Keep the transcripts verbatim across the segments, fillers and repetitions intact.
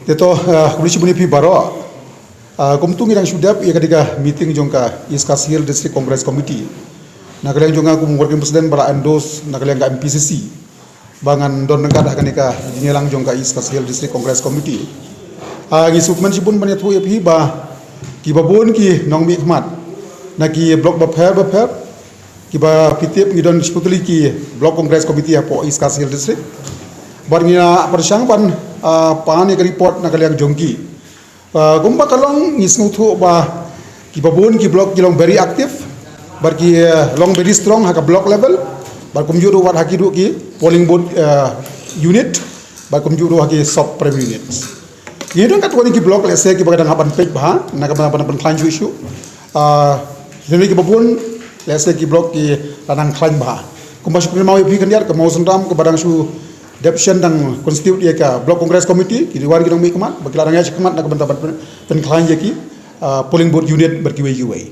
Te to, ah, khublei shibun ïa phi baroh. Ah, kumtu ngi dang shu dep ïa ka dei ka meeting jong ka East Khasi Hills District Congress Committee. Na ka liang jong nga kum working president ba la endorse na ka liang ka M P C C, ba ngan don ryngkat ha kane ka jingïalang jong ka East Khasi Hills District Congress Committee. Ah, ngi sngewkmen shibun ban ïathuh ïa phi ba kiba bun ki nongmihkhmat na ki block bapher bapher, kiba phi tip ngi don shiphew tylli ki Block Congress Committee hapoh East Khasi Hills District. Bad ngi la pyrshang ban, ah, pan ïa ka report na ka liang jong ki. Ah, kumba ka long ngi sngewthuh ba kiba bun ki block ki long very active, bad ki, ah, long very strong ha ka block level, bad kumjuh ruh wat ha ki ruh ki polling booth, ah, unit, bad kumjuh ruh ha ki sub primary units. Ngi don katto katne ki block, lehse kiba ka dang hap ban peit bha, na ka ban ban pynkhlaiñ shuh shuh. Ah, kine kiba bun, lehse ki block ki la nang khlaiñ bha. Kumba shu kynmaw ïa phi khyndiat, ka Mawsynram kaba dang shu dep shen dang constitute ïa ka Block Congress Committee, ki dei wan ki nongmihkhmat ba ki la dang ïaid shakhmat na ka bynta ban pyn-, pynkhlaiñ ïa ki, ah, polling booth unit bad kiwei kiwei.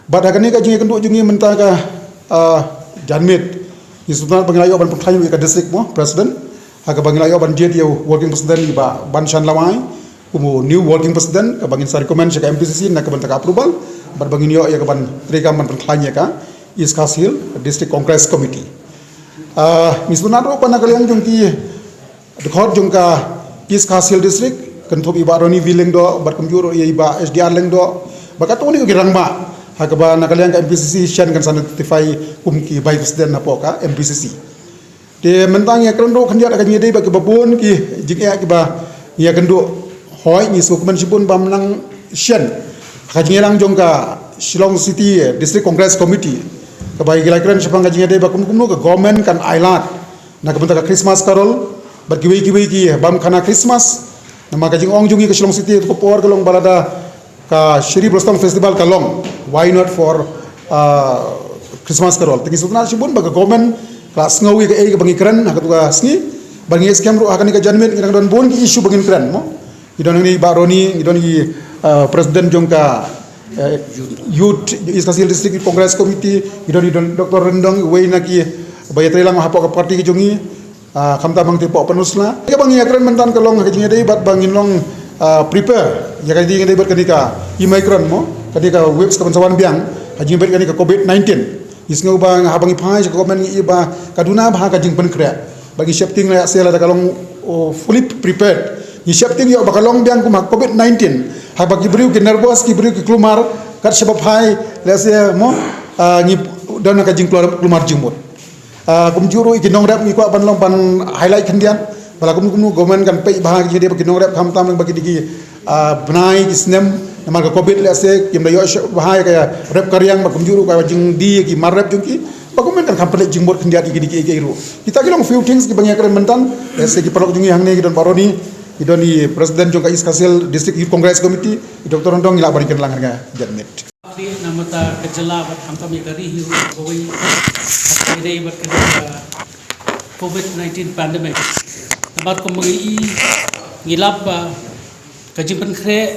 Bad ha kane ka jingïakynduh jong ngi mynta ka, ah, janmiet, ngi sngewtynnat ba ngi la ïoh ban pynkhlaiñ ïa ka district mo president, ha kaba ngi la ïoh ban jied ïa u working president i Bah Banshan Lawai kum u new working president, kaba ngin sa recommend sha ka M P C C na ka bynta ka approval, bad ba ngin ïoh ïa ka ban treikam ban pynkhlaiñ ïa ka East Khasi Hills District Congress Committee. Ah, ngi sngewtynnat ruh ba na ka liang jong ki dkhot jong ka East Khasi Hills District, kynthup i Bah Ronnie V Lyngdoh bad kumjuh ruh i Bah H D R Lyngdoh, bad katto katne ki rangbah, ha kaba na ka liang ka M P C C shen kan sa notify kum ki vice president hapoh ka M P C C. Te mynta ngi ïakren ruh khyndiat ha ka jingïadei bad kiba bun ki jingeh kiba ngi ïakynduh. Hooid, ngi sngewkmen shibun ba mynta shen ha ka jingïalang jong ka Shillong City District Congress Committee, kaba ngi la kren shaphang ka jingïadei ba kumno kumno ka government kan ailad na ka bynta ka Christmas Carol bad kiwei kiwei ki bam khana Christmas. Namar ka jingong jong ngi ka Shillong City ha ka por ka long ba lada ka Cherry Blossom Festival ka long, why not for, ah, Christmas Carol? Te ngi sngewtynnat shibun ba ka government ka la sngew ïa kaei kaba ngi kren ha kato ka sngi. Bad ngi skhem ruh ha kane ka janmiet ngi dang don bun ki issue ba ngin kren mo. Ngi don hangne i Bah Ronnie, ngi don i, ah, president jong ka, eh, Youth East Khasi Hills District Congress Committee, ngi don i Doctor Lyngdoh, iwei na kiba ïatreilang hapoh ka party ka jong ngi. Ah, khamtam hangtei hapoh Pynursla. Kaba ngi ïakren mynta ka long ha ka jingïadei bad ba ngin long, ah, prepare ïa ka jingïadei bad kane ka Omicron mo, kane ka waves kaban sa wan biang ha jingïadei bad kane ka covid nineteen. Ngi sngew ba haba ngi phai sha ka government ngi ïohi ba ka duna bha ka jingpynkhreh. Ba ngi sheptieng lehse lada ka long, oh, fully prepared, ngi sheptieng ïoh ba ka long biang kum ha covid nineteen, haba ki briew ki nervous, ki briew ki kulmar, kat shaba phai lehse mo, ah, ngi don ha ka jingkulmar jingmut. Ah, kumjuh ruh ïa ki nongrep ngi kwah ban long ban highlight khyndiat. Ba la kumno kumno government kan peit bha ïa ki, ki nongrep, khamtam ba ki dei ki, ah, bnai ki snem namar ka covid lehse kim da ïoh shuh bha ïa ka rep ka riang, ba kumjuh ruh ka jingdie ïa ki mar rep jong ki. Ba government kan kham pynleit jingmut khyndiat ïa ki dei ki, ki ruh. Kita ki long few things kiba ngi ïakren mynta. Lehse ki paralok jong ngi hangne ki don Bah Ronnie, ki don i president jong ka East Khasi Hills District Youth Congress Committee, i Doctor Lyngdoh, ngi lah ban ïakren lang ha kane ka janmiet. Namar ka jylla bad khamtam ïa ka ri hi ruh kawei, haba ïadei bad ka covid nineteen pandemic. Namar kumba ngi i, ngi lap ba ka jingpynkhreh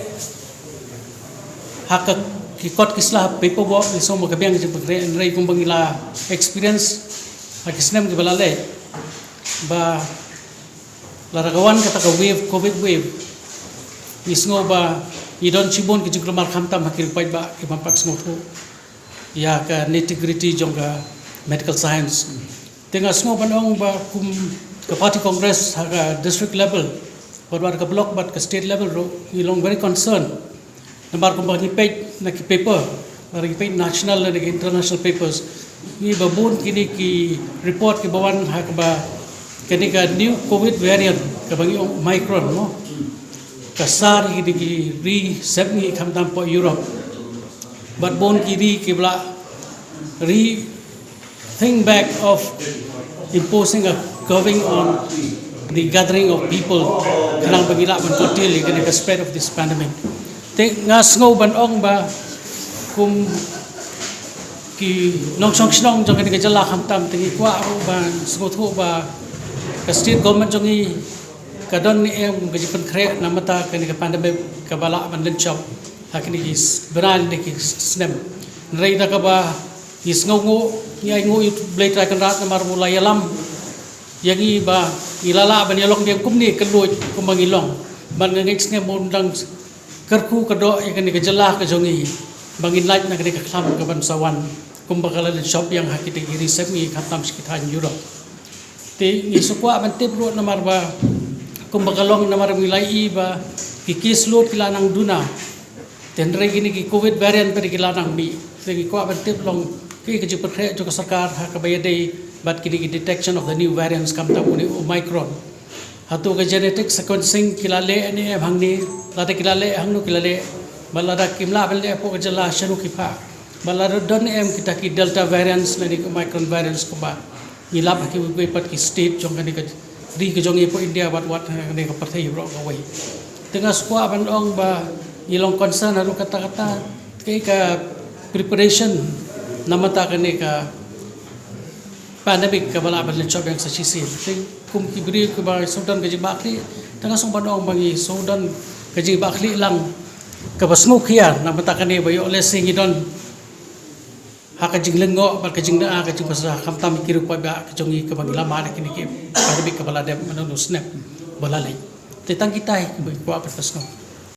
ha ka, ki kot ki sla paperwork, ngi sngew ba ka biang ka jingpynkhreh, hynrei kumba ngi la experience ha ki snem kiba la leit, ba lada ka wan kata ka wave, covid wave, ngi sngew ba ngi don shibun ki jingkulmar khamtam ha ki riewpaidbah ki bym pat sngewthuh ïa ka nitty gritty jong ka medical science. Te nga sngew ban ong ba kum ka party Congress ha ka district level, bad, bad ka block bad ka state level ruh, ngi long very concerned. Namar kumba ngi peit na ki paper, lada ngi peit national lane ki international papers, ngi ba bun kine ki report kiba wan ha kaba kane ka new covid variant kaba ngi ong Omicron mo, ka sar ïa kine ki ri sepngi khamtam hapoh Europe. Bad bun ki ri kiba la re think back of imposing a curbing on the gathering of people, khnang ba ngi lah ban curtail ïa kane ka spread of this pandemic. Te nga sngew ban ong ba kum ki nongshong shnong jong kane ka jylla khamtam, te ngi kwah ruh ban sngewthuh ba ka state government jong ngi ka don ne em ka jingpynkhreh namar kane ka pandemic kaba lah ban lynshop ha kine ki s-, bnai ne ki s-, snem. Hynrei da kaba ngi sngewnguh, ngi ainguh ïa U Blei Trai Kynrad namar ba u la ïalam ïa ngi ba ngi la lah ban ïalong biang kumne ka luid kumba ngi long. Bad nga ngeit sngewbha ba un dang kyrkhu ka doh ïa kane ka jylla ka jong ngi ba ngin lait na kane ka khlam ka ban sa wan kumba ka la lynshop ïa nga ha kita ki ri sepngi khamtam sha ki thaiñ Europe. Te ngi sngewkwah ban tip ruh namar ba kumba ka long namar ba ngi la ïohi ba ki case load ki la nang duna. Te hynrei kine ki covid variant pat ki la nang mih. Te ngi kwah ban tip long kaei ka jingpyrkhat jong ka sorkar ha kaba ïadei bad kine ki detection of the new variants khamtam une u Omicron. Hato ka genetic sequencing ki la leh ne em hangne, lada ki la leh hangno ki la leh, bad lada kim lah ban leh hapoh ka jylla shano ki phah, bad lada don em kita ki Delta variants lane ki Omicron variants kumba ngi lap ha kiwei pat ki state jong kane ka ri ka jong ngi hapoh India bad wat ha kane ka pyrthei baroh kawei. Te nga sngewkwah ban ong ba ngi long concern haduh katta katta kaei ka preparation namar kane ka pandemic kaba lah ban lynshop ïa nga sa shisien. Te kum ki briew kiba sngewdon ka jingbakla, te nga sngewbha ban ong ba ngi sngewdon ka jingbakla lang kaba sngewkhia namar kane ba ïoh lehse ngi don ha ka jinglyngngoh bad ka jingda ka jingbasa khamtam ki riew paidbah ka jong ngi kaba ngi la mad ïa kine ki pandemic kaba la dep mynno u snem ba la leit. Te tang kita hi kiba kwah ban pynsngew.